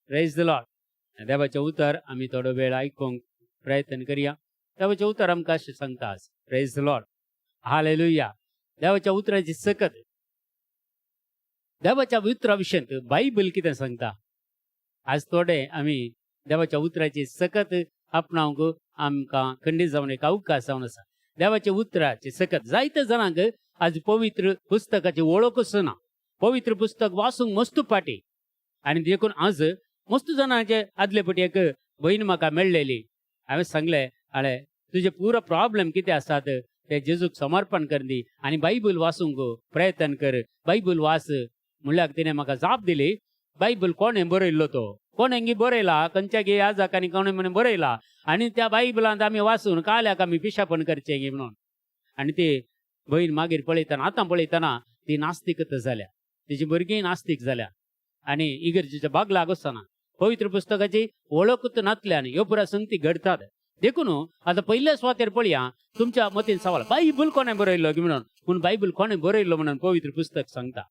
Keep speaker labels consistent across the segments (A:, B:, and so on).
A: प्रेज the Lord. देवाचें उतर आमी थोडो वेळ आयकूंक प्रयत्न करया. देवाचें उतर आमकां अशें सांगता आज. Praise the Lord. हालेलुया. देवाच्या उतराची सकत, देवाच्या उतरा विशयांत बायबल कितें सांगता, आज थोडे आमी देवाच्या उतराची सकत आपणावंक आमकां खंडीत जावन एक अवकाश जावन आसा. देवाच्या उतराची सकत, जायते जाणांक आज पवित्र पुस्तकाची वळखूच ना. पवित्र पुस्तक वाचूंक मस्त पाटी आनी देखून आज मस्त जाणांचे आदले पटी एक भयण म्हाका मेळ्ळेली. हांवें सांगलें, आळे तुजे पुरो प्रॉब्लेम कितें आसात ते जेजूक समर्पण कर दी आनी बायबल वाचूंक प्रयत्न कर, बायबल वाच म्हणल्यार तिणें म्हाका जाप दिली, बायबल कोणें बरयल्लो तो कोणें बरयला, खंयच्या गे याजकांनी कोणें म्हणून बरयला आनी त्या बायबलांत आमी वाचून काल्याक आमी पिशापण करचें गे म्हणून. आनी ती भयण मागीर पळयतना, आतां पळयतना ती नास्तिकत जाल्या, तिची भुरगीं नास्तीक जाल्या आनी इगर्जेच्या बागलाक वचना, पवित्र पुस्तकाची वळखूच नातल्यान ह्यो पुरा संगती घडतात. देखून आतां पयल्या सुवातेर पळया, तुमच्या मतीन सवाल, बायबल कोणें बरयल्लो म्हणून. पूण बायबल कोणें बरयल्लो म्हणून पवित्र पुस्तक सांगता.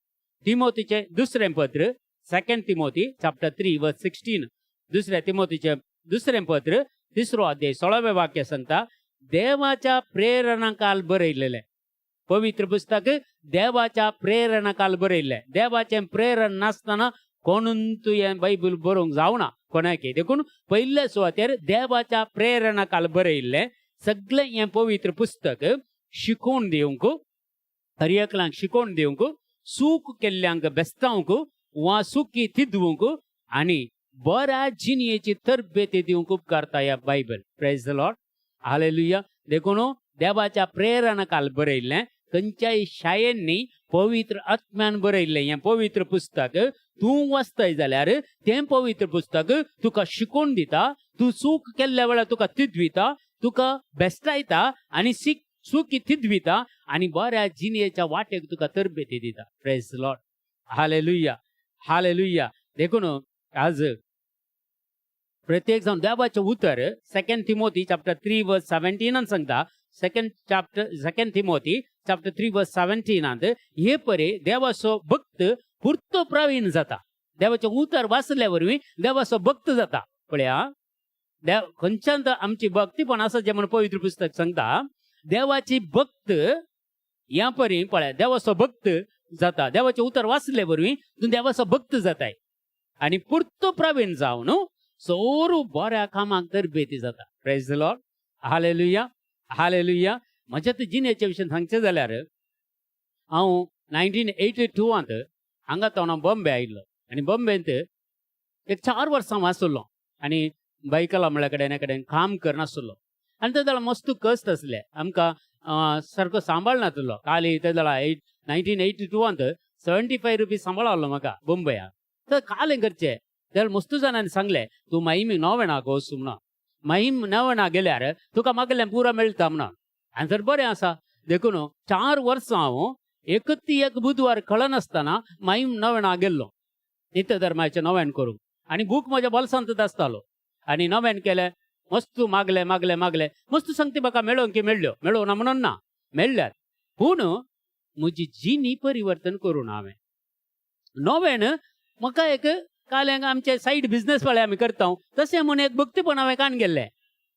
A: तिमोतीचें दुसरें पत्र, Second Timothy chapter 3 verse 16, दुसऱ्या तिमोतीचें दुसरें पत्र तिसरो अध्याय 16वें वाक्य सांगता, देवाच्या प्रेरणाकाल बरयलेलें पवित्र पुस्तक देवाच्या प्रेरणाकाल बरयल्लें. देवाचें प्रेरण नासतना कोणून हें बायबल बरोवंक जावना कोणाकय. देखून पयल्या सुवातेर देवाच्या प्रेरणाकाल बरयल्लें सगळें हें पवित्र पुस्तक शिकोवन दिवंक, हर एकल्यांक शिकोवन दिवंक, चूक केल्ल्यांक बेस्तावंक वा चुकी तिदवंक आनी बऱ्या जिणयेची तरबेती दिवंक उपकारता ह्या Bible. Praise the Lord. Hallelujah. देखून देवाच्या प्रेरणाकाल बरयल्लें, खंयच्याय शायेंनी पवित्र आत्म्यान बरयल्लें हें पवित्र पुस्तक तूं वाचतय जाल्यार तें पवित्र पुस्तक तुका शिकोवन दिता. तूं चूक केल्ल्या वेळार तुका तिदविता, तुका बेस्टायता आनी चुकी तिदविता आनी बऱ्या जिणयेच्या वाटेक तुका तरबेती दिता. Praise Lord. Hallelujah. Hallelujah. देखून आज प्रत्येक जावन देवाचें उतर Second Timothy chapter 3 verse 17 सांगता. Second chapter, Second Timothy chapter 3 verse 17 हे परे देवाचो भक्त पुरतो प्रवीण जाता. देवाचें उतर वाचल्या वरवीं देवाचो भक्त जाता. पळया, देव खंयच्यान तर आमची भक्तीपण आसा जें म्हणून पवित्र पुस्तक सांगता. देवाची भक्त ह्या परी पळया, देवाचो भक्त जाता. देवाचें उतर वाचले वरवीं तूं देवाचो भक्त जाताय आनी पुरतो प्रवीण जावन सोरू बऱ्या कामाक तरबेती जाता. Praise the Lord. Hallelujah. Hallelujah. म्हज्या ते जिणेच्या विशयान सांगचें जाल्यार हांव 1982त हांगा हांव बॉम्बे आयिल्लो आनी बॉम्बेंत एक 4 वर्सां हांव आसलो आनी बायकला म्हळ्या कडेन कडेन काम करनासलो आनी ते जाल्यार मस्त कश्ट आसले आमकां, सारको सांबाळनातलो. काली ते जाल्यार 1982त 75 रुपीज सांबाळालो म्हाका बॉम्बया. तर कालें करचें जाल्यार मस्त जाणांनी सांगलें, तूं माहीम नोवेणाक वच म्हणून, माहीम नोवेणा गेल्यार तुका मागलें पुरो मेळटा म्हणून. आनी तर बरें आसा. देखून 4 वर्सां हांव एकच एक बुधवार कळनासतना माहीम नोवेणा गेल्लो नित्य धर्माचें नवेण करूंक आनी बूक म्हज्या बोल्सांतच आसतालो आनी नवेण केलें. मस्त मागले मागले मागले, मस्त सांगते म्हाका मेळोंक की मेळ्ळ्यो, मेळोना म्हणून ना, मेळ्ळ्यात. पूण म्हजी जिणी परिवर्तन करूं ना हांवें. नोवेण म्हाका एक काल आमचे सायड बिझनेस वाले आमी करता तशें म्हूण एक भक्तीपण हांवें कान गेल्लें.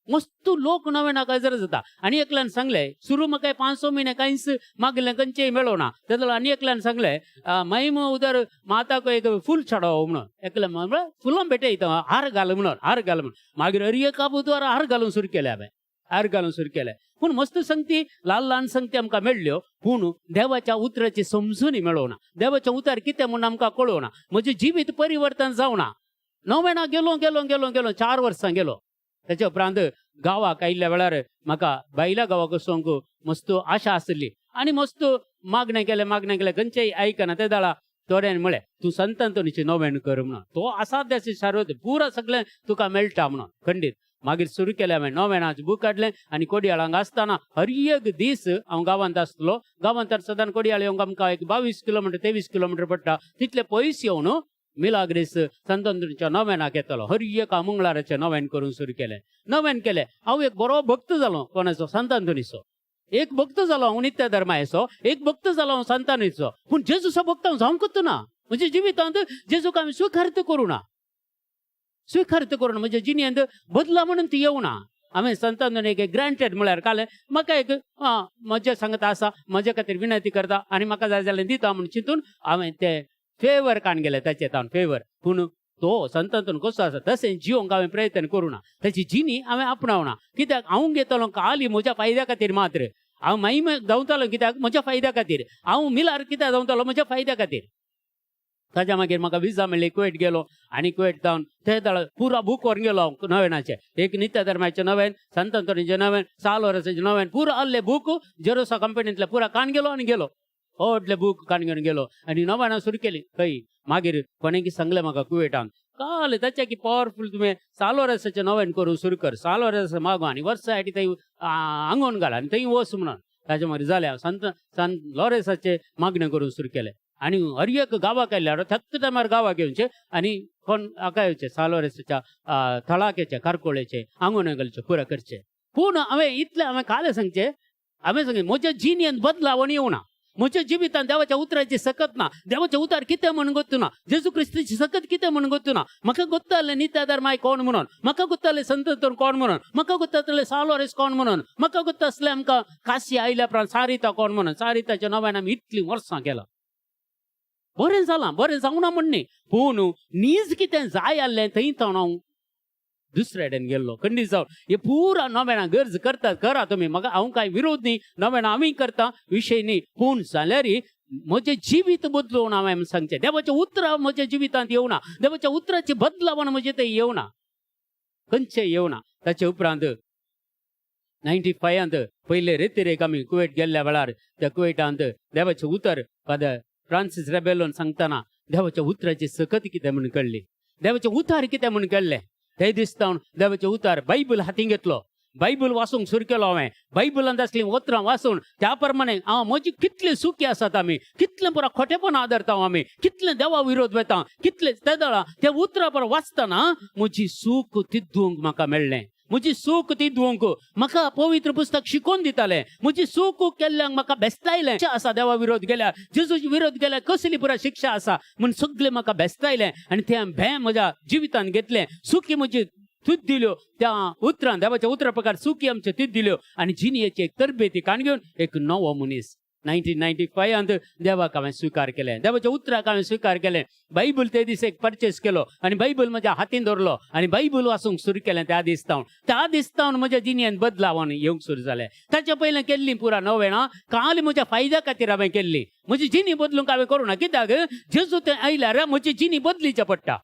A: मस्त लोक नोवेणाक हजर जाता आनी एकल्यान सांगलें, सुरू म्हाका 5-6 म्हयने कांयच मागलें खंयचेय मेळोना. तेदो आनी एकल्यान सांगलें, माहीम उदर माताक एक फूल चडोव म्हणून. एकलें म्हळ्यार फुलां भेटयता, हार घाल म्हणून, हार घाल म्हणून. मागीर हर एका बुधवार हार घालून सुरू केलें हांवें, हार घालून सुरू केलें. पूण मस्त संगती, ल्हान ल्हान संगती आमकां मेळ्ळ्यो, पूण देवाच्या उतराची समजूनी मेळोना. देवाचें उतर कितें म्हूण आमकां कळोना. म्हजें जिवीत परिवर्तन जावना. नोवेणा गेलो गेलो गेलो गेलो, 4 वर्सां गेलो. तेच्या उपरांत गांवाक आयिल्ल्या वेळार म्हाका बायल्या गांवाक वचोंक मस्त आशा आसली आनी मस्त मागणें केलें, मागणें केलें, खंयचेय आयकना. ते दाळा थोड्यांनी म्हळें, तूं संत अंतोनीची नोवेण कर म्हणून, तो असाध्याचे सारवत पुरा सगळें तुका मेळटा म्हणून खंडीत. मागीर सुरू केलें हांवें, नोवेणाचें बूक काडलें आनी कोडयाळ आसतना हर एक दीस हांव गांवांत आसतलो. गांवांत सदां कोडयाळ येवंक आमकां एक 22 किलोमिटर, 23 किलोमिटर पडटा. तितले पयस येवन मिलाग्रीस संत अंतोनीच्या नोवेणाक येतलो. हर एक मंगळाराचें नोवेण करूंक सुरू केलें. नोवेण केलें, हांव एक बरो भक्त जालो. कोणाचो? संत अंतोनीचो एक भक्त जालो हांव. नित्य धर्माचो एक भक्त जालो हांव, संतानीचो. पूण जेजूचो भक्त हांव जावंकच ना. म्हज्या जिवितांत जेजूक हांवें स्विकार्य करूं ना. स्विकार करून म्हज्या जिणेंत बदला म्हणून ती येवना. हांवें संतान एक ग्रांटेड म्हळ्यार काल म्हाका एक म्हज्या सांगता आसा, म्हज्या खातीर विनंती करता आनी म्हाका जाय जाल्यार दिता म्हूण चिंतून हांवें ते फेवर काण गेले ताचे तावन फेवर. पूण तो संतांतून कसो आसा तशें जिवंक हांवें प्रयत्न करूं ना, ताची जिणी हांवें आपणावना. कित्याक हांव घेतलो काली म्हज्या फायद्या खातीर मात्र. हांव माई धांवतालो कित्याक म्हज्या फायद्या खातीर, हांव मिलार कित्याक धांवतालो म्हज्या फायद्या खातीर. ताच्या मागीर म्हाका विजा मेळ्ळी, कुवेट गेलो आनी कुवेट जावन ते दळ पुरा बूक व्हरून गेलो हांव नवेनाचे, एक नित्य धर्माचें नवेन, संत अंतोनीचें नवेन, सालोराचें नवेन, पुरा आहले बूक जेरोसा कंपनींतले पुरा काण गेलो आनी गेलो, व्हडले बूक काण घेवन गेलो आनी नवेनां सुरू केली. खंय मागीर कोणें सांगलें म्हाका कुवेटान काल ताच्या की पावरफूल तुवें सालोरसाचें नवेन करूं सुरू कर, सालोरस मागो आनी वर्सा फाटी थंय आंगोवन घाल आनी थंय वच म्हणून. ताच्या मागीर जालें संत संत लॉरेसाचें मागणें करूंक सुरू केलें आनी हर एक गांवाक आयल्यार त्याच टायमार गांवाक येवचें आनी कोण हाका येवचें सालोरेसाच्या थळाक येवचें, कारकोळेचें आंगोवन घालचें पुरा करचें. पूण हांवें इतलें हांवें काल सांगचें, हांवें सांगचें म्हज्या जिणेंत बदलावण येवना, म्हज्या जिवितांत देवाच्या उतराची सकत ना, देवाचें उतर कितें म्हूण गोत्तू ना, जेजू क्रिस्तीची सकत कितें म्हूण गोत्तू ना. म्हाका गोत्तालें नित्याधर्माय कोण म्हणून, म्हाका गोत्तालें संत कोण म्हणून, म्हाका गोत्तातलें सालोरेस कोण म्हणून, म्हाका गोत्ता आसलें आमकां काशी आयल्या उपरांत सारिता कोण म्हणून. सारिताच्या नव्यान आमी इतलीं वर्सां केलां, बरें जालां, बरें जावना म्हण न्ही, पूण नीज कितें जाय आसलें थंय तावन हांव दुसरे कडेन गेल्लो. खंडीत जावन हे पुरा नव्याना गरज करतात, करा तुमी, म्हाका हांव कांय विरोध न्ही, नव्याना आमी करता विशय न्ही, पूण जाल्यार म्हजें जिवीत बदलून हांवें सांगचें, देवाचें उतरां म्हज्या जिवितांत येवना, देवाच्या उतराची बदलावण म्हजें थंय येवना, खंयचें येवना. ताचे उपरांत 95 पयले रेतिरेक आमी कुवेट गेल्ल्या वेळार त्या कुवेटांत देवाचें उतर फादर फ्रांसीस रेबेलोन सांगतना देवाच्या उतराची सकत कितें म्हूण कळ्ळी, देवाचें उतार कितें म्हूण कळ्ळें. ते दिसता देवाचें उतार बायबल हातीं घेतलो, बायबल वाचूंक सुरू केलो हांवें. बायबलांत आसलीं उतरां वाचून त्या प्रमाणे हांव म्हजी कितली सुखी आसात आमी, कितलें पुरा खोटेपण आदरता आमी, कितलें देवा विरोध वता, कितले ते दळा त्या उतरां पर वाचतना म्हजी सूख तिद्दूंक म्हाका मेळ्ळें, म्हजी सूख तिद्दूंक म्हाका पवित्र पुस्तक शिकोवन दितालें, म्हजी सूख केल्ल्यांक म्हाका बेस्तायलें आसा. देवा विरोध गेल्यार, जेजूचे विरोध गेल्यार कसली पुरा शिक्षा आसा म्हूण सगळें म्हाका बेस्तायलें आनी तें भें म्हज्या जिवितांत घेतलें. सुखी म्हजी तूच दिल्यो त्या उतरान, देवाच्या उतरा प्रकार सुखी आमच्यो तीच दिल्यो आनी जिणेची एक तरबेती काण घेवन एक नवो मनीस 1995 देवाक हांवें स्विकार केलें, देवाच्या उतराक हांवें स्विकार केलें. बायबल ते दीस एक परचेस केलो आनी बायबल म्हज्या हातीन दवरलो आनी बायबल वाचूंक सुरू केलें. त्या दीस तावन, त्या दीस तावन म्हज्या जिणेंत बदलावन येवंक सुरू जालें. ताच्या पयलें केल्ली पुरा नवेणां काल म्हज्या फायद्या खातीर हांवें केल्ली, म्हजी जिणी बदलूंक हांवें करूं ना, कित्याक जेजू तें आयल्यार म्हजी जिणी बदलीचें पडटा.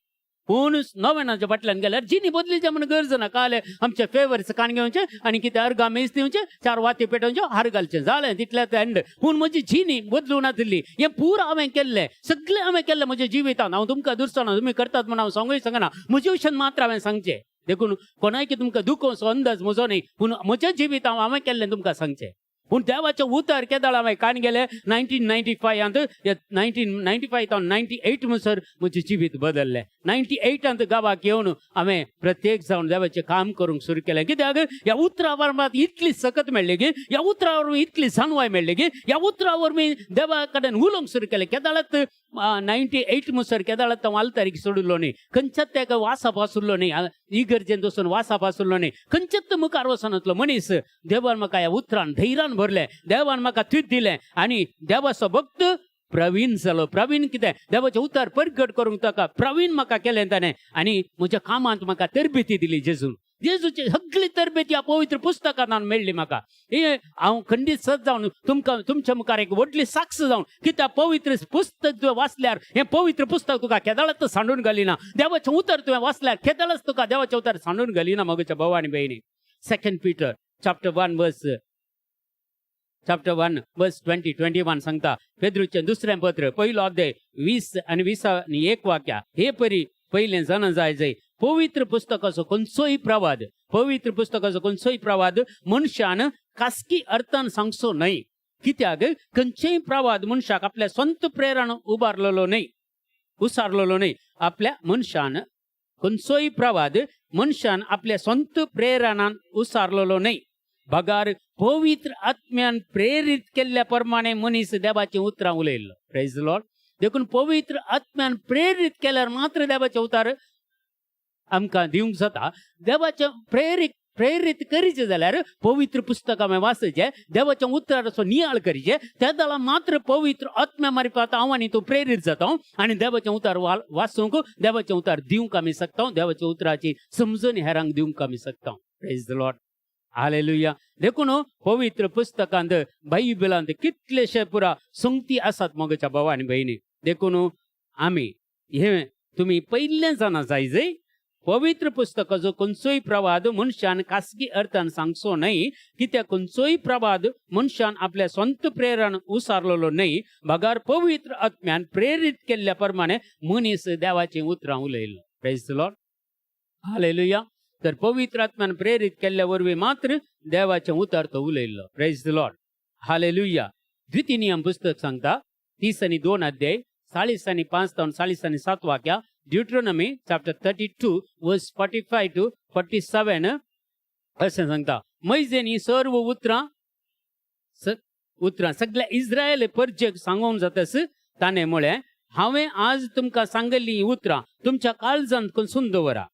A: पूण नवेणाच्या फाटल्यान गेल्यार जिणी बदलीचें म्हूण गरज ना. काल आमचे फेवर्स काण घेवचें आनी कितें अर्गां मेज दिवचें, चार वाती पेटोवच्यो, हार घालचें, जालें तितलें एंड. पूण म्हजी जिणी बदलूं नातिल्ली. हें पुरा हांवें केल्लें, सगळें हांवें केल्लें म्हज्या जिवितांत. हांव तुमकां दुसरो ना, तुमी करतात म्हूण हांव सांगूय सांगना, म्हजे विशयान मात्र हांवें सांगचें. देखून कोणायकी तुमकां दुखोवचो अंदाज म्हजो न्ही, पूण म्हज्या जिवितांत हांवें केल्लें तुमकां सांगचें. पूण देवाचें उतर केदळ हांवें काण गेलें 1995 1995 तावन 98 म्हणसर म्हजें जिवीत बदललें. 98 गांवाक येवन हांवें प्रत्येक जावन देवाचें काम करूंक सुरू केलें. कित्याक ह्या उतरा वरवीं इतली सकत मेळ्ळी की, ह्या उतरा वरवीं इतली जाणवाय मेळ्ळी की, ह्या उतरा वरवीं देवा कडेन उलोवंक सुरू केलें. केदळात 98 म्हणसर केदळात हांव आल्तारीक सोडिल्लो न्ही, खंयच्याच तेका वासाप आसुल्लो न्ही, इगर्जेंत वचून वासाप आसुल्लो न्ही, खंयच्याच मुखार वचनातलो मनीस. देवान म्हाका ह्या उतरान धैर्यान भरलें, देवान म्हाका तीत दिलें आनी देवाचो भक्त प्रवीण जालो. प्रवीण कितें देवाचें उतर परगट करूंक ताका प्रवीण म्हाका केलें ताणें आनी म्हज्या कामांत म्हाका तरबेती दिली जेजून. जेजूची सगळी तरबेती ह्या पवित्र पुस्तकांत मेळ्ळी म्हाका. हे हांव खंडीत सत जावन तुमकां तुमच्या मुखार एक व्हडली साक्ष जावन की त्या पवित्र पुस्तक तुवें वाचल्यार हें पवित्र पुस्तक तुका केदळाच सांडून घालिना. देवाचें उतर तुवें वाचल्यार केदळाच तुका देवाचें उतर सांडून घालिना. म्हज्या भाव आनी भयणी, 2 Peter chapter 1 verse 20-21 सांगता, पेद्रूचें दुसरें पत्र पयलो अध्याय 20 आनी 20 आनी 1 वाक्या, हे परी पयलें जाणा जाय जाय पवित्र पुस्तकाचो खंयचोय प्रवाद, पवित्र पुस्तकाचो खंयचोय प्रवाद मनशान खासगी अर्थान सांगचो न्हय. कित्याक खंयचेय प्रवाद मनशाक आपल्या स्वंत प्रेरण उबारलेलो न्हय, उसारलेलो न्हय. आपल्या मनशान खंयचोय प्रवाद मनशान आपल्या स्वंत प्रेरणान उसारलेलो न्हय, बगार पवित्र आत्म्यान प्रेरीत केल्ल्या प्रमाणे मनीस देवाचीं उतरां उलयल्लो. Praise Lord. देखून पवित्र आत्म्यान प्रेरीत केल्यार मात्र देवाचें उतार आमकां दिवंक जाता. देवाचें प्रेरीत प्रेरीत करीचे जाल्यार पवित्र पुस्तकां आमी वाचचें, देवाच्या उतराचो नियाळ करीचे, त्या दला मात्र पवित्र आत्म्या मार्फत हांव आनी तूं प्रेरीत जाता आनी देवाचें उतर वाचूंक, देवाचें उतर दिवंक आमी शकता, देवाच्या उतराची समजण हेरांक दिवंक आमी शकता. Praise the Lord, hallelujah. देखून पवित्र पुस्तकांत बायबलांत कितलेशे पुरा संगती आसात मोगाच्या भावा आनी भयणी. देखून आमी हे तुमी पयलें जाणा जाय जय पवित्र पुस्तकाचो खंयचोय प्रवाद मनशान खासगी अर्थान सांगचो न्हय, कित्याक खंयचोय प्रवाद मनशान आपल्या स्वंत प्रेरण उसारलेलो न्हय, बगर पवित्र आत्म्यान प्रेरीत केल्ल्या प्रमाणे मनीस देवाचीं उतरां उलयलो. Praise the Lord, hallelujah. तर पवित्र आत्म्यान प्रेरीत केल्ल्या वरवीं मात्र देवाचें उतर तो उलयल्लो. Praise the Lord, hallelujah. द्वितीय नियम पुस्तक सांगता 32 अध्याय 45 तावन 47 वाक्या, Deuteronomy chapter 32 verse 45 to 47 अशें सांगता, मैजेन ही सर्व उतरां उतरां सगळ्या इस्रायल परजेक सांगोवन जातस ताणें म्हळें, हांवें आज तुमकां सांगल्लीं हीं उतरां तुमच्या काळजांत कोसून दवरा.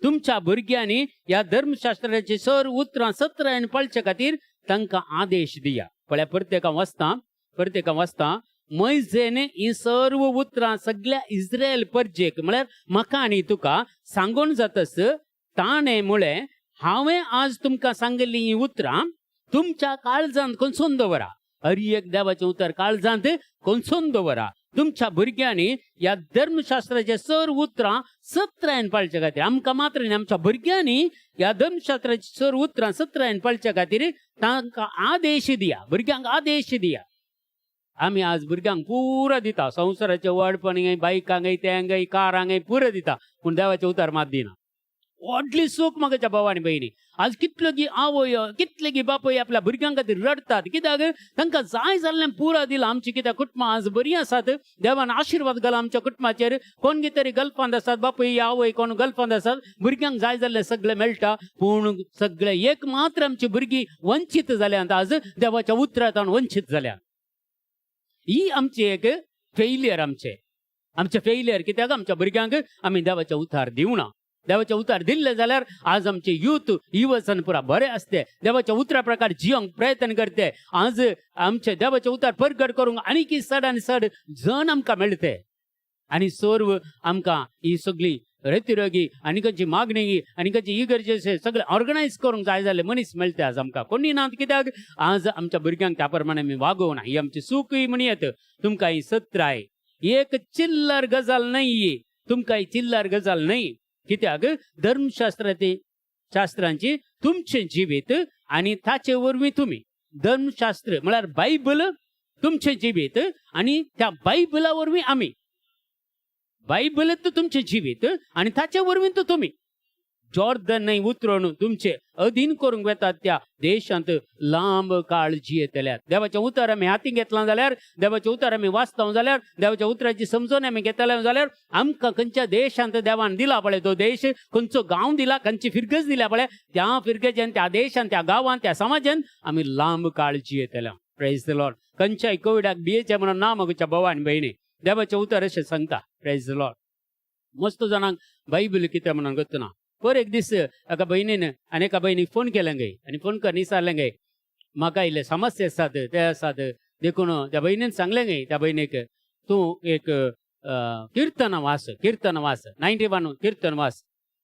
A: तुमच्या भुरग्यांनी ह्या धर्मशास्त्राची सर्व उतरां सत्रायन पाळचे खातीर तांकां आदेश दिया. पळया, प्रत्येकां वाचता, प्रत्येकां वाचता, मैजेन ही सर्व उतरां सगळ्या इस्रायल परजेक म्हळ्यार म्हाका आनी तुका सांगोन जातस ताणें म्हळें, हांवें आज तुमकां सांगिल्लीं हीं उतरां तुमच्या काळजांत कोनसून दवरा. हर एक देवाचें उतर काळजांत कोनसून दवरा. तुमच्या भुरग्यांनी ह्या धर्मशास्त्राचे सर्व उतरां सत्रायन पाळचे खातीर, आमकां मात्र न्ही, आमच्या भुरग्यांनी ह्या धर्मशास्त्राची सर्व उतरां सत्रायन पाळचे खातीर तांकां आदेश दिया, भुरग्यांक आदेश दिया. आमी आज भुरग्यांक पुरो दिता, संवसाराचे व्हडपण, बायकांक, तेंगय, कारांक पुरो दिता, पूण देवाचें उतर मात दिना. व्हडली चूक म्हाका भाव आनी भयणी. आज कितल्यो गी आवय, कितले गी बापूय आपल्या भुरग्यां खातीर रडटात, कित्याक तांकां जाय जाल्लें पुरो दिलां. आमची कित्याक कुटुंबां आज बरीं आसात, देवान आशिर्वाद घाला आमच्या कुटुंबाचेर. कोण गी तरी गल्फांत आसात, बापूय आवय कोण गल्फांत आसात, भुरग्यांक जाय जाल्लें सगळें मेळटा, पूण सगळें एक मात्र आमची भुरगीं वंचीत जाल्यांत, आज देवाच्या उतरांत वंचीत जाल्या. ही आमची एक फेलियर, आमचे आमचें फेलियर, कित्याक आमच्या भुरग्यांक आमी देवाचें उतार दिवना. देवाचें उतार दिल्लें जाल्यार आज आमचे यूथ युवसन पुरा बरे आसते, देवाच्या उतरा प्रकार जियोंक प्रयत्न करते. आज आमचे देवाचे उतार परगट करूंक आनीक चड आनी चड जण आमकां मेळटे आनी सर्व आमकां ही सगळी रेतिरोगी आनी खंयची मागणी आनी खंयची इगर्जेचे सगळे ऑर्गनायज करूंक जाय जाल्ले मनीस मेळटा आज आमकां कोणी ना, कित्याक आज आमच्या भुरग्यांक त्या प्रमाणे आमी वागोवना. ही आमची चूकय म्हणयत. तुमकां ही सत्राय एक चिल्लर गजाल न्हय ही, तुमकां ही चिल्लर गजाल न्हय, कित्याक धर्मशास्त्राची शास्त्रांची तुमचें जिवीत आनी ताचे वरवीं तुमी धर्मशास्त्र म्हळ्यार बायबल तुमचें जिवीत आनी त्या बायबला वरवीं आमी बायबल तुमचें जिवीत आनी ताचे वरवीं तर तुमी जॉर्दन न्हय उतरून तुमचे अधीन करूंक वेतात त्या देशांत लांब काळ जियेतल्यात. देवाचें उतर आमी हाती घेतलां जाल्यार, देवाचें उतर आमी वाचता जाल्यार, देवाच्या उतराची समजून आमी घेतले जाल्यार आमकां खंयच्या देशांत देवान दिला पळय तो देश, खंयचो गांव दिला, खंयची फिरगज दिल्या पळय, त्या फिरगजेन, त्या देशान, त्या गांवान, त्या समाजान आमी लांब काळ जियेतले. Praise the Lord. खंयच्याय कोविडाक भियेचें म्हणून ना म्हज्या भावा आनी भयणी, देवाचें उतर अशें सांगता. Praise the Lord. मस्त जाणांक बायबल कितें म्हणून गोत्तना. पर एक दीस एका भयणीन आनी एका भयणीक फोन केलें गे आनी फोन करून विचारलें गे, म्हाका इल्ले समस्या आसात ते आसात, देखून त्या भयणीन सांगलें गे त्या भयणीक, तूं एक किर्तन वाच, किर्तन वाच, 91 किर्तन वाच,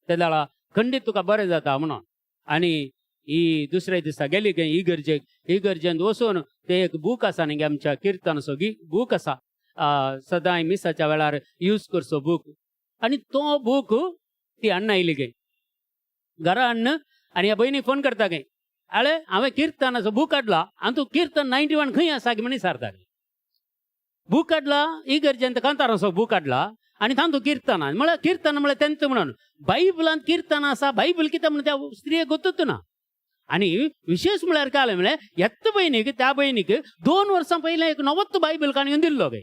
A: ते जाल्यार खंडीत तुका बरें जाता म्हणून. आनी ही दुसऱ्या दिसा गेली गे इगर्जेक, इगर्जेंत वचून ते एक बूक आसा न्ही आमच्या किर्तनाचो बूक आसा, सदांय मिसाच्या वेळार यूज करचो बूक, आनी तो बूक ती हाडून आयली गे घरा हाडून आनी ह्या भयणीक फोन करता गे, आळे हांवें किर्तनाचो बूक काडला आनी तूं किर्तन 91 खंय आसा म्हण विचारता. बूक काडला इगर्जेंत कांतारांचो बूक काडला आनी तातूंत किर्तन म्हळ्यार किर्तन म्हळ्यार तेंच म्हणून बायबलांत किर्तन आसा. बायबल कितें म्हणून त्या स्त्रियेक गोतूच ना. आनी विशेश म्हळ्यार काय जालें म्हळ्यार येत्त भयणीक त्या भयणीक 2 वर्सां पयलें एक नवोच बायबल काडून दिल्लो गे.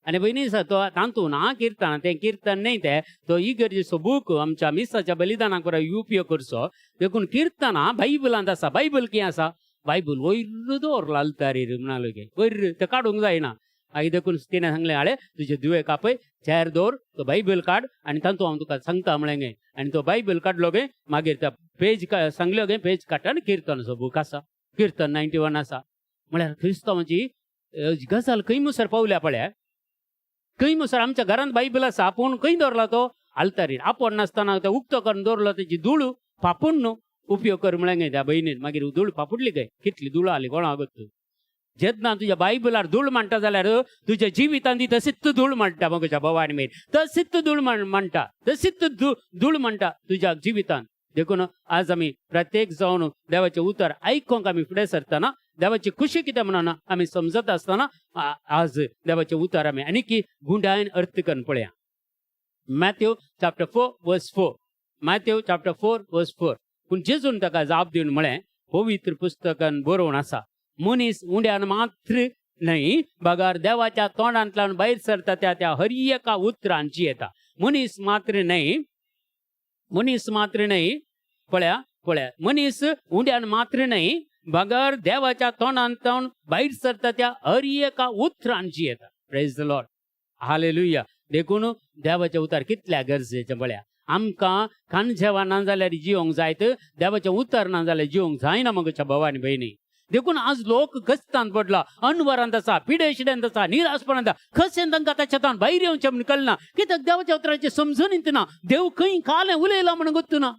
A: आनी भयणी दिसा तो तातूंत ना किर्तन, तें किर्तन न्हय तें, तो इगर्जेचो बूक आमच्या मिसाच्या बलिदानाक बरो उपयोग करचो, देखून किर्तनां बायबलांत आसा. बायबल कितें आसा, बायबल वयर दवरला अल्तारीर म्हणालो गे, वयर तें काडूंक जायना. मागीर देखून तिणें सांगलें, हाळे तुजे दुवे कापय, चेर दवर, तो बायबल काड आनी तातूंत हांव तुका सांगता म्हळें गे. आनी तो बायबल काडलो गे, मागीर त्या पेज सांगल्यो गे, पेज काडटा आनी किर्तनाचो बूक आसा, किर्तन 91 आसा. म्हळ्यार क्रिस्तांवाची गजाल खंय मुसर पावल्या पळया, खंय मुसर. आमच्या घरांत बायबल आसा, आपूण खंय दवरला तो आल्तारीर, आपोवन नासतना तो उक्तो करून दवरलो, तेजी धूळ फापून न्हू उपयोग कर म्हळें गे त्या भयणीन. मागीर धूळ फापुडली गे, कितली धूळ आली कोणा गत्त. जेन्ना तुज्या बायबलार धूळ मांडटा जाल्यार तुज्या जिवितांत ती तशीच धूळ मांडटा म्हज्या भावा आनी भयण, तशीच धूळ मांडटा, तशीच धूळ मांडटा तुज्या जिवितांत. देखून आज आमी प्रत्येक जावन देवाचें उतर आयकोंक आमी फुडें सरतना, देवाची खुशी कितें म्हणून आमी समजत आसतना आज देवाचें उतर आमी आनीक गुंडायन अर्थ करून पळया. Matthew chapter 4 verse 4, Matthew chapter 4 verse 4. पूण जेजून ताका जाप दिवन म्हळें, पवित्र पुस्तकान बरोवन आसा, मनीस उंड्यान मात्र न्हय बगर देवाच्या तोंडांतल्यान भायर सरता त्या त्या हर एका उतरान जियेता. मनीस मात्र न्हय, मनीस मात्र न्हय, पळया पळया, मनीस उंड्यान मात्र न्हय बगर देवाच्या तोंडांतल्यान भायर सरता त्या हर एका उतरान जियेता. Praise the Lord, hallelujah. देखून देवाचें उतर कितल्या गरजेचें पळया. आमकां खाणजेवां ना जाल्यार जिवंक जायत, देवाचें उतर ना जाल्यार जिवंक जायना म्हज्या भाव आनी भयणी. देखून आज लोक कश्टांत पडला, अनवरांत आसा, पिडेशिड्यांत आसा, निराशपणांत आसा. कशें तांकां ताच्या भायर येवचें म्हूण कळना, कित्याक देवाच्या उतराचें समजून येतना, देव खंय कालें उलयला म्हणून गोत्तना.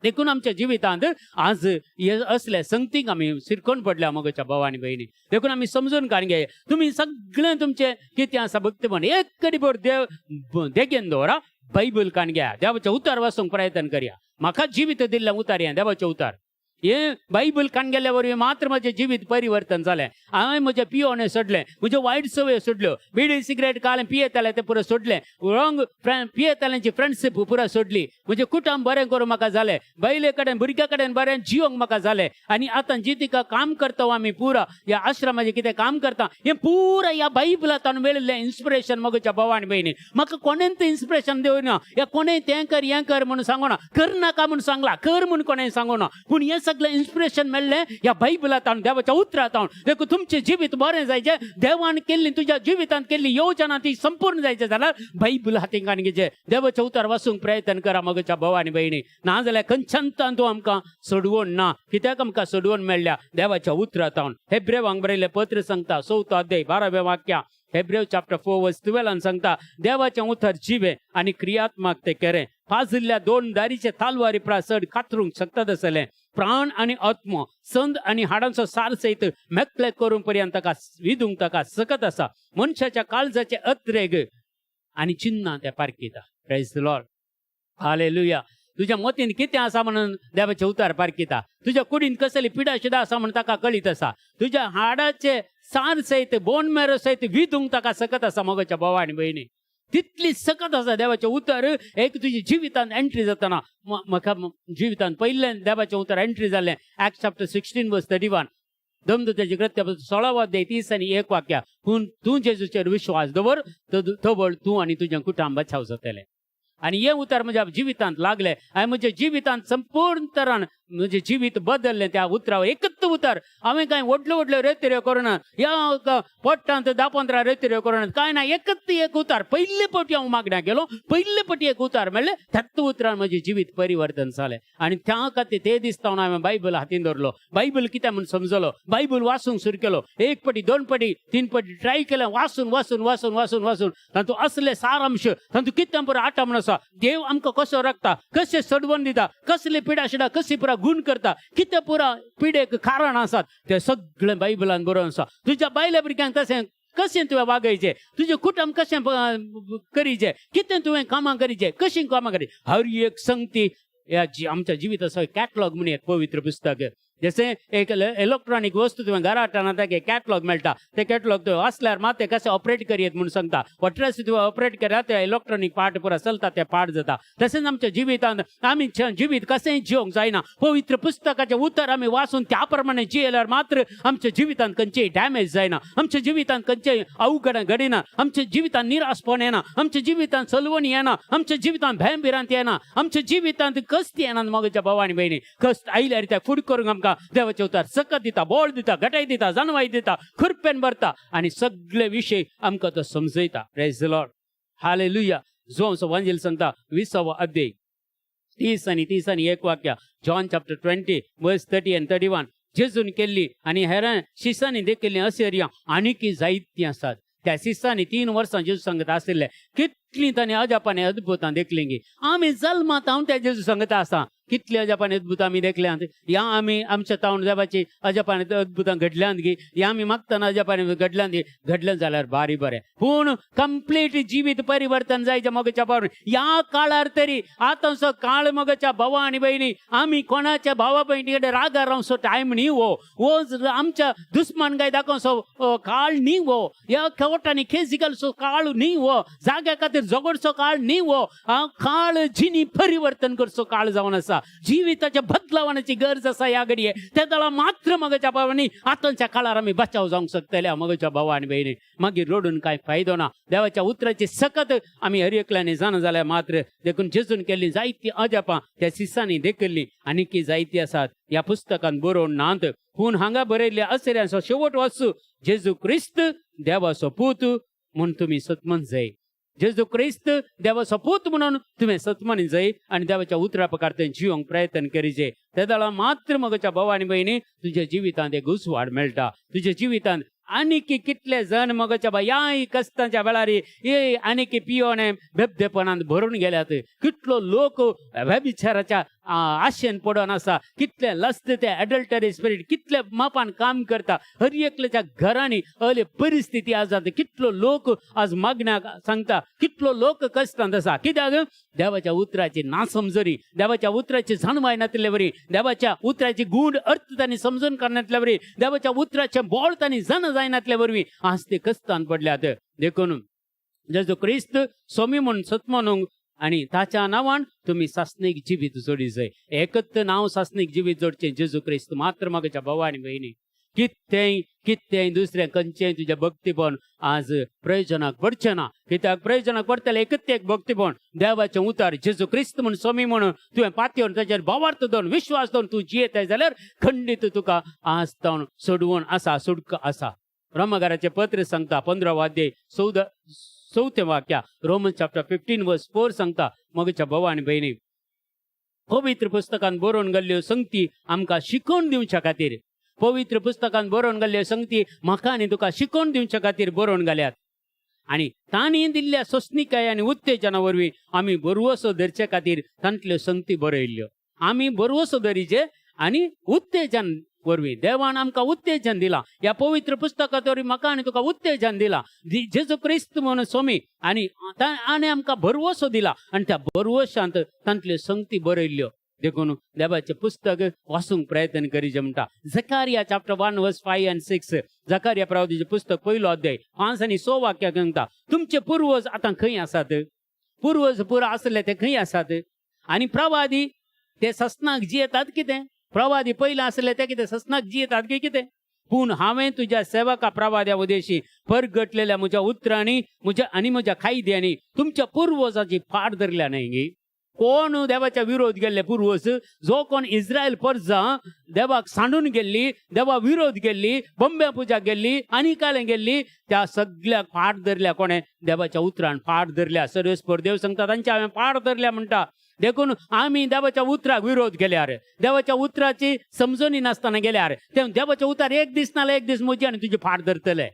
A: देखून आमच्या जिवितांत आज हे असले संगतीक आमी सिरकोन पडल्या मगोच्या भाव आनी भयणी. देखून आमी समजून काडून घे, तुमी सगळें तुमचें कितें आसा भक्तपण एक कडी भर देव देगेन दवरा, बायबल काडून घ्या, देवाचें उतर वाचूंक प्रयत्न करया. म्हाका जिवीत दिल्लें उतर हें देवाचें उतर, हे बायबल काडून गेल्ल्या वरवीं मात्र म्हजें जिवीत परिवर्तन जालें. हांवें म्हजें पियोने सोडलें, म्हज्यो वायट संवय सोडल्यो, बिडी सिगरेट कालें पियेतालें तें पुरो सोडलें, रॉंग पियेताल्यांची फ्रेंडशीप पुरो सोडली, म्हजें कुटुंब बरें करूं म्हाका जालें, बायले कडेन भुरग्या कडेन बरें जिवंक म्हाका जालें. आनी आतां जी तिका काम करता आमी पुरा ह्या आश्रमाचें कितें काम करता, हें पुरा ह्या बायबलांतल्यान मेळिल्लें इन्स्पिरेशन. म्हज्या भाव आनी भयणी, म्हाका कोणेंच इन्स्पिरेशन दिवना, ह्या कोणें तें कर हें कर म्हणून सांगना, कर नाका म्हणून सांगला, कर म्हणून कोणें सांगना, पूण हें सगळें इन्स्पिरेशन मेळ्ळें ह्या बायबलांतल्यान, देवाच्या उतरांतल्यान. देखून तुमचें जिवीत बरें जायचें, देवान केल्ली तुज्या जिवितांत केल्ली योजना ती संपूर्ण जायचें जाल्यार बायबल हातीन काडून घेवचें, देवाचें उतर वाचूंक प्रयत्न करा म्हज्या भाव आनी भयणी. ना जाल्यार खंयच्यान तूं आमकां सोडवण ना, कित्याक आमकां सोडवण मेळ्ळ्या देवाच्या उतरांतल्यान. हेब्रेवांक बरयलें पत्र सांगता, 4थो अध्याय 12वें वाक्या, हेब्रेव चॅप्टर 4 वर्स 12 सांगता, देवाचें उतर जिवें आनी क्रियात्मक ते केरें, पाजिल्ल्या दोन दारीचे तालवारी प्रास चड कातरूंक शकता तसलें, प्राण आनी आत्मो, संद आनी हाडांचो सार सयत मेकळे करूंक पर्यंत ताका विदूंक ताका सकत आसा, मनशाच्या काळजाचे अत्रेग आनी चिन्नां ते पारखिता. Praise the Lord, hallelujah. तुज्या मतीन कितें आसा म्हणून देवाचें उतर पारखिता, तुज्या कुडीन कसली पिडा शिडा आसा म्हणून ताका कळीत आसा, तुज्या हाडाचे सार सयत बोन मेरो सयत विदूंक ताका सकत आसा. मगोच्या भाव आनी भयणी, तितली सकत आसा देवाचें उतर एक तुज्या जिवितांत एंट्री जातना. म्हाका जिवितांत पयलें देवाचें उतर एंट्री जालें एक्ट चॅप्टर 16 वर्स 31, दमदूताची कृत्य 16वो अध्याय 31 वाक्या, पूण तूं जेजूचेर विश्वास दवर तवळ तूं आनी तुजें कुटुंब बचाव जातलें. आनी हें उतर म्हज्या जिवितांत लागलें आनी म्हज्या जिवितांत संपूर्ण तरान म्हजें जिवीत बदललें त्या उतरावर. एकच उतर, हांवें कांय व्हडल्यो व्हडल्यो रेतिऱ्यो करूना, ह्या पोट्टांत 10-15 रेतिऱ्यो करूना, कांय ना, एकच एक उतर. पयले पटी हांव मागण्या गेलो, पयले पटी एक उतर मेळ्ळें, त्याच उतरान म्हजें जिवीत परिवर्तन जालें. आनी त्या खातीर ते दिसता हांवें बायबल हातीन दवरलो, बायबल कितें म्हूण समजलो, बायबल वाचूंक सुरू केलो, एक पटी दोन पटी तीन पटी ट्राय केलें, वाचून वाचून वाचून वाचून वाचून तातूंत असले सारांश, तातूंत कितें बरो आटा म्हण आसा, देव आमकां कसो राखता, कशें सडवण दिता, कसली पिडा शिडा कशी पुरा गुण करता, कितें पुरा पिडेक कारण आसात ते सगळें बायबलान बरोवन आसा. तुज्या बायल्या भुरग्यांक तशें कशें तुवें वागयचें, तुजें कुटुंब कशें करीचें, कितें तुवें कामां करीचें, कशीं कामां करी, हर एक संगती ह्या आमच्या जिविताचो कॅटलॉग म्हण एक पवित्र पुस्तक. जशें एक इलेक्ट्रॉनीक वस्तू तुवें घरा हाडटा ताका कॅटलॉग मेळटा, ते कॅटलॉग तुवें वाचल्यार मात ते कशें ऑपरेट करयेत म्हूण सांगता. वट्रेस तुवें ऑपरेट केल्यार ते इलेक्ट्रॉनीक पार्ट पुरा चलता, ते पार्ट जाता. तशेंच आमच्या जिवितांत आमी जिवीत कशेंय जिवंक जायना, पवित्र पुस्तकाचें उतर आमी वाचून त्या प्रमाणे जियेल्यार मात्र आमच्या जिवितांत खंयचेय डॅमेज जायना, आमच्या जिवितांत खंयचेय अवघड घडिना, आमच्या जिवितांत निराशपण येना, आमच्या जिवितांत सलवणी येना, आमच्या जिवितांत भंय भिरांत येना, आमच्या जिवितांत कश्ट येना. मगच्या भाव आनी भयणी, कश्ट आयल्यार त्या फुड करूंक आमकां आमकां देवाचें उतर सकत दिता, बोळ दिता, घटाय दिता, जानवाय दिता, खुरपेन भरता आनी सगळे विशय आमकां तो समजयता. प्रेज लॉर्ड, हालेलुया. जो वांजेल सांगता 20वो अध्याय 30 आनी 30 आनी 1 वाक्य, John chapter 20 verse 30 and 31. जेजून केल्ली आनी हेरां शिसांनी देखिल्लीं अशर्यां आनीकय जायतीं आसात. त्या शिसांनी 3 वर्सां जेजू सांगत आशिल्ले, कितलीं तांणी अजापांनी अद्भुतां देखलीं गी. आमी जल्मात हांव त्या जेजू सांगत आसा, कितली अजापांनी अद्भुतां आमी देखल्यांत. या आमी आमच्या तावन देवाची अजापांनी अद्भुतां घडल्यांत गी. या आमी मागतना अजापांनी घडल्यांत गी. घडलें जाल्यार बारी बरें, पूण कंप्लीट जिवीत परिवर्तन जायचें मोगाच्या भावान ह्या काळार तरी. आतांचो काळ मोगाच्या भावा आनी भयणी, आमी कोणाच्या भावा भयणी कडेन रागार रावचो टायम न्ही. हो हो आमच्या दुस्मान काय दाखोवचो काळ न्ही. हो ह्या खेवटांनी खेजी घालचो काळ न्ही. हो जाग्या खातीर झगडचो काळ न्ही. हो काळ जिनी परिवर्तन करचो काळ जावन आसा. जिविताच्या बदलावण्याची गरज आसा ह्या घडये. ते दळा मात्र मगच्या भावांनी आतांच्या काळार आमी बचाव जावंक शकतले. मगच्या भावा आनी भयणी, मागीर रडून काय फायदो ना. देवाच्या उतराची सकत आमी हर एकल्यानी जाणा जाल्यार मात्र. देखून जेजून केल्ली जायती अजापां त्या शिसांनी देखिल्ली आनीकी जायती आसात, ह्या पुस्तकान बरोवन नात. पूण हांगा बरयल्ल्या असऱ्यांचो शेवट वाचू. जेजू क्रिस्त देवाचो पूत म्हूण तुमी सतमन जाय. जेजू क्रिस्त देवाचो पूत म्हणून तुवें सतमनी जाय आनी देवाच्या उतरा प्रकार तें जिवंक प्रयत्न करीजे. ते दळा मात्र मगच्या भाव आनी भयणी तुज्या जिवितांत एक उजवाड मेळटा तुज्या जिवितांत. आनीक कितले जण मगच्या ह्या कश्टांच्या वेळार हे आनीक पियोने बेबदेपणांत भरून गेल्यात. कितलो लोक व्यभिचाराच्या आशेन पडोन आसा. कितले लस्त ते अडल्टरी स्पिरीट कितले मापान काम करता. हर एकल्याच्या घरांनी अले परिस्थिती आसा. कितलो लोक आज मागण्याक सांगता, कितलो लोक कश्टांत आसा. कित्याक? देवाच्या उतराची नासमजरी, देवाच्या उतराची जाणवाय नातिल्ले वरी, देवाच्या उतराची गूढ अर्थ तांणी समजून करनातल्या वरी, देवाच्या उतराचें बोळ तांणी जाणा जायनातल्या वरवीं आज ते कश्टान पडल्यात. देखून जेजू क्रिस्त स्वामी म्हूण सतमानूंक आनी ताच्या नांवान तुमी सासणीक जिवीत जोडी जाय. एकच नांव सासणीक जिवीत जोडचें, जेजू क्रिस्त मात्र. म्हाका भाव आनी भयणी, कितेंय कितेंय दुसरें खंयचेंय तुजें भक्तीपण आज प्रयोजनाक पडचें ना. कित्याक प्रयोजनाक पडटलें एकच एक भक्तीपण, देवाचें उतार. जेजू क्रिस्त म्हूण स्वामी म्हणून तुवें पातयेवन ताचेर भावार्थ दवरून, विश्वास दवरून तूं जियेताय जाल्यार खंडीत तुका आज तावन सोडवण आसा, सुटका आसा. रोमकाराचें पत्र सांगता 15 अध्याय 14 चवथें वाक्या, रोमन चॅप्टर 15 वर्स 4 सांगता. मगच्या भाव आनी भयणी, पवित्र पुस्तकान बरोवन गेल्ल्यो संगती आमकां शिकोवन दिवच्या खातीर, पवित्र पुस्तकान बरोवन गेल्ल्यो संगती म्हाका आनी तुका शिकोवन दिवच्या खातीर बरोवन घाल्यात. आनी तांणी दिल्ल्या सोंसणिकाय आनी उत्तेजना वरवीं आमी बरवसो धरचे खातीर तांतल्यो संगती बरयल्ल्यो. आमी बरवसो धरीचे आनी उत्तेजन वरवीं देवान आमकां उत्तेजन दिलां. ह्या पवित्र पुस्तकां वरवीं म्हाका आनी तुका उत्तेजन दिलां. जेजू क्रिस्त म्हणून स्वामी आनी आनी आमकां भरवसो दिला आनी त्या भरवशांत तांतल्यो संगती बरयल्ल्यो. देखून देवाचें पुस्तक वाचूंक प्रयत्न करीचे म्हणटा. Zachariah chapter 1 verse 5 and 6, Zachariah प्रवादीचें पुस्तक पयलो अध्याय 5 आनी 6 वाक्या सांगता, तुमचे पुर्वज आतां खंय आसात? पुर्वज पुरा आसले ते खंय आसात? आनी प्रवादी ते ससनाक जियेतात कितें? प्रवादी पयले आसले ते कितें ससनाक जियेतात की कितें? पूण हांवें तुज्या सेवका प्रवाद्या उदेशी परगटलेल्या म्हज्या उतरांनी म्हज्या आनी म्हज्या कायद्यांनी तुमच्या पुर्वजाची फाट धरल्या न्हय गी? कोण देवाच्या विरोध गेल्ले पुर्वज? जो कोण इस्रायल परजा देवाक सांडून गेल्ली, देवा विरोध गेल्ली, बंब्या पुजा गेल्ली आनी कालें गेल्ली, त्या सगळ्याक फाट धरल्या. कोणें? देवाच्या उतरान फाट धरल्या. सर्वेस्पर देव सांगता, तांच्या हांवें फाट धरल्या म्हणटा. देखून आमी देवाच्या उतराक विरोध केल्यार, देवाच्या उतराची समजणी नासतना गेल्यार, ते देवाच्या उतार एक दीस नाल्यार एक दीस म्हजी आनी तुजी फाट धरतले.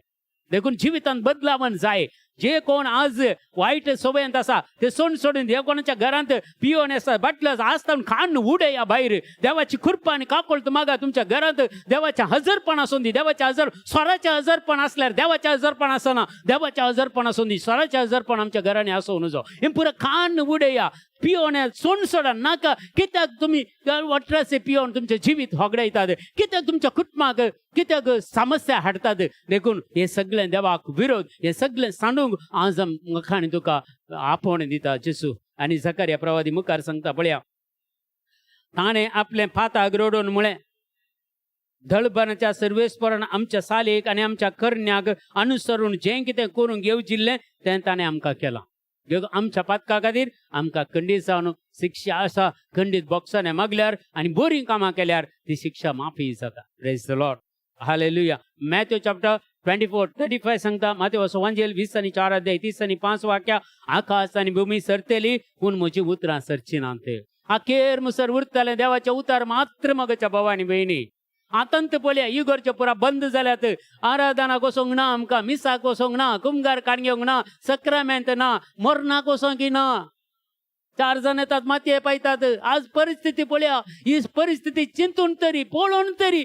A: देखून जिवितांत बदलावन जाय. जे कोण आज वायट सवयेंत आसा ते सोड सोडून, जे कोणाच्या घरांत पियोन आसा, बाटल्यो आसा, आसता खाण उडया भायर. देवाची कृपा आनी काकोळत मागा. तुमच्या घरांत देवाचें हजरपण आसून दी. देवाचें हजर, स्वराचें हजरपण आसल्यार देवाचें हजरपण आसना. देवाचें हजरपण आसून दी. स्वराचें हजरपण आमच्या घरांनी आसूं नजो. हें पुरो खाण उडया. पियोन सोड सोडा नाका. कित्याक तुमी वट्रासे पियोन तुमचें जिवीत होगडायतात? कित्याक तुमच्या कुटुंबाक कित्याक समस्या हाडटात? देखून हे सगळें देवाक विरोध, हे सगळें सांडूंक आज म्हाका आनी तुका आपोवणें दिता जेसू. आनी जकारिया प्रवादी मुखार सांगता पळया, ताणें आपलें पाताक रडोवन म्हळें, दळबनाच्या सर्वेस्परान आमच्या सालेक आनी आमच्या करण्याक अनुसरून जें कितें करूंक येवजिल्लें तें ताणें आमकां केलां. देखून आमच्या पातका खातीर आमकां खंडीत जावन शिक्षा आसा. खंडीत बॉक्सांनी मागल्यार आनी बरीं कामां केल्यार ती शिक्षा माफी जाता. Praise the Lord, hallelujah. Matthew chapter 24:35 सांगता, माथेव सुवांजेल 20 आणि 4 अध्याय 30 आणि 5 वाक्या, आकाश आनी भूमी सरतली पूण म्हजी उतरां सरची ना. ते अखेर मुसर उरतलें देवाचें उतार मात्र. मगच्या भाव आनी भयणी, आतांत पळया, इगोरचे पुरा बंद जाल्यात. आराधनाक वचोंक ना आमकां, मिसाक वचोंक ना, कुमगार काण घेवंक ना, सक्रामेंत ना, मरणाक वचोंक ना. चार जाण येतात, मातये पायतात. आज परिस्थिती पळया. ही परिस्थिती चिंतून तरी, पळोवन तरी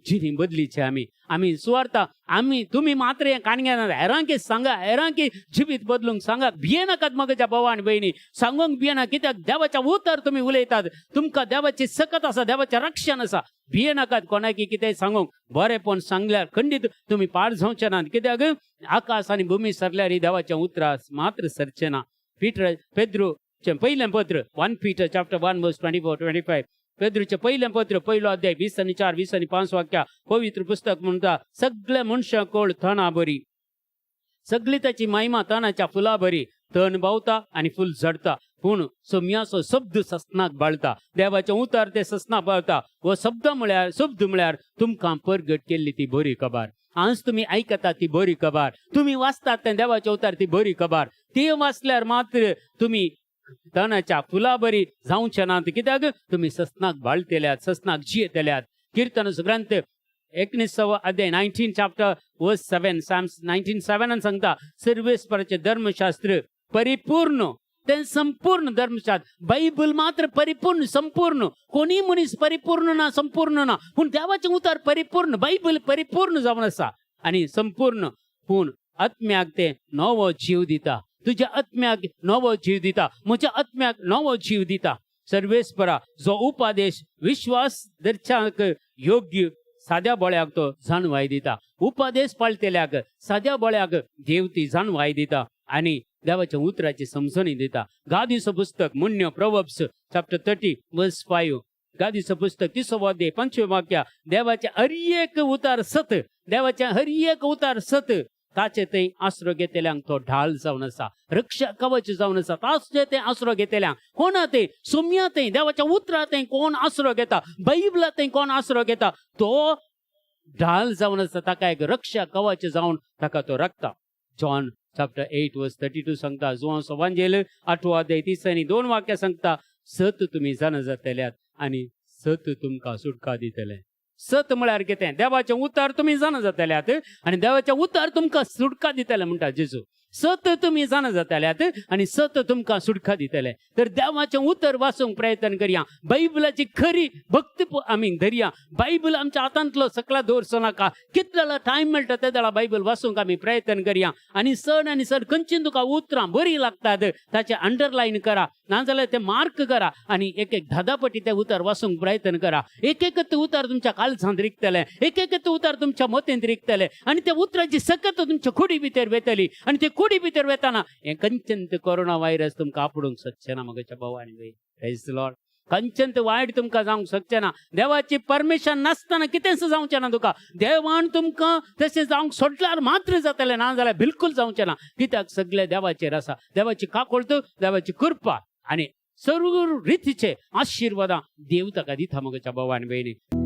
A: जिणी बदलीची आमी आमी सुवार्ता आमी तुमी मात्र हें काणग्या हेरांकी सांगा, हेरांकी जिवीत बदलूंक सांगा. भियेनाकात मगच्या भाव आनी भयणी, सांगूंक भियेना. कित्याक देवाच्या उतर तुमी उलयतात. तुमकां देवाची सकत आसा, देवाचें रक्षण आसा. भियेनाकात कोणाकी कितें सांगूंक. बरेंपण सांगल्यार खंडीत तुमी पाड जावचे नात. कित्याक आकाश आनी भूमी सरल्यार ही देवाचें उतरां मात्र सरचें ना. पीटर, पेद्रूचें पयलें पत्र, 1 Peter chapter 1 verse 24-25. पेद्रूचें पयलें पत्र, पयलो अध्याय, 20 आणि 4, 20 आणि 5 वाक्या. पवित्र पुस्तक म्हणटा, सगळे मनशां कोळ तणा बरी, सगळी ताची महिमा तणाच्या फुला बरी. तण बावता आनी फूल झडता, पूण सोम्याचो शब्द ससनाक बाळता. देवाचें उतर ते ससनाक बाळता. हो शब्द म्हळ्यार, शब्द म्हळ्यार तुमकां परगट केल्ली ती बरी खबर. आज तुमी आयकता ती बरी खबर, तुमी वाचतात तें देवाचें उतर, ती बरी खबर. ती वाचल्यार मात्र तुमी तणाच्या फुला बरी जावचे नात. कित्याक तुमी ससनाक बाळतेल्यात, ससनाक जियेतल्यात. कीर्तन ग्रंथ 19वो अध्याय, 19 chapter verse 7, Psalms 19:7 सांगता, सर्वेस्पराचे धर्मशास्त्र परिपूर्ण. ते संपूर्ण धर्मशास्त्र, बायबल मात्र परिपूर्ण, संपूर्ण. कोणी मनीस परिपूर्ण ना, संपूर्ण ना, पूण देवाचें उतर परिपूर्ण. बायबल परिपूर्ण जावन आसा आनी संपूर्ण. पूण आत्म्याक ते नवो जीव दिता. तुज्या आत्म्याक नवो जीव दिता, म्हज्या आत्म्याक नवो जीव दिता. सर्वेस्परा जो उपादेश विश्वास धरच्याक योग्य, साद्या बळ्याक तो जाणवाय दिता. उपादेश पाळटेल्याक, साद्या बळ्याक देव ती जाणवाय दिता आनी देवाच्या उतराची समजणी दिता. गादीचो पुस्तक मुन्य, Proverbs chapter 30 verse 5. गादीचं पुस्तक 30वो अध्याय 5वे वाक्या, देवाचे हर एक उतार सत. देवाचे हर एक उतार सत. ताचे थंय आसरो घेतल्यांक तो ढाल जावन आसा, रक्षा कवच जावन आसा. ताचे ते आसरो घेतल्यांक, कोणा थंय? सोम्या थंय, देवाच्या उतरा थंय कोण आसरो घेता, बायबला थंय कोण आसरो घेता, तो ढाल जावन आसा. ताका एक रक्षा कवच जावन ताका तो राखता. John chapter 8 verse 32 सांगता, जुवां सोवांजेल 8वो अध्याय 30 आणि 2 वाक्य सांगता, सत तुमी जाणा जातल्यात आनी सत तुमकां सुटका दितले. सत म्हळ्यार कितें? देवाचें उतर तुमी जाणा जातल्यात आनी देवाचें उतर तुमकां सुटका दितले म्हणटा जेजू. सत तुमी जाणा जातल्यात आनी सत तुमकां सुटका दितले. तर देवाचें उतर वाचूंक प्रयत्न करया. बायबलाची खरी भक्ती आमी धरया. बायबल आमच्या हातांतलो सकला दवरचो नाका. कितलो टायम मेळटा ते वेळा बायबल वाचूंक आमी प्रयत्न करया. आनी चड आनी चड खंयची तुका उतरां बरीं लागतात, ताचें अंडरलायन करा, नाजाल्यार ते मार्क करा आनी एक एक धादापटी ते उतर वाचूंक प्रयत्न करा. एक एक ते उतर तुमच्या काळजांत रिगतलें, एक एक ते उतर तुमच्या मतींत रिगतलें आनी त्या उतराची सकत तुमच्या कुडी भितर वेतली. आनी ते कुडी भितर वेताना हें कंचंत कोरोना व्हायरस तुमकां आपडूंक शकचें ना. म्हज्या भाव आनी भयण, प्रेज लॉर्ड. कंचंत वायट तुमकां जावंक शकचें ना. देवाची परमिशन नासतना कितेंच जावचें ना तुका. देवान तुमकां तशें जावंक सोडल्यार मात्र जातलें, ना जाल्यार बिलकुल जावचें ना. कित्याक सगळें देवाचेर आसा. देवाची काकोळत, देवाची कृपा आनी सर्व रितीचे आशिर्वादां देव ताका दिता. म्हज्या भाव आनी भयणी.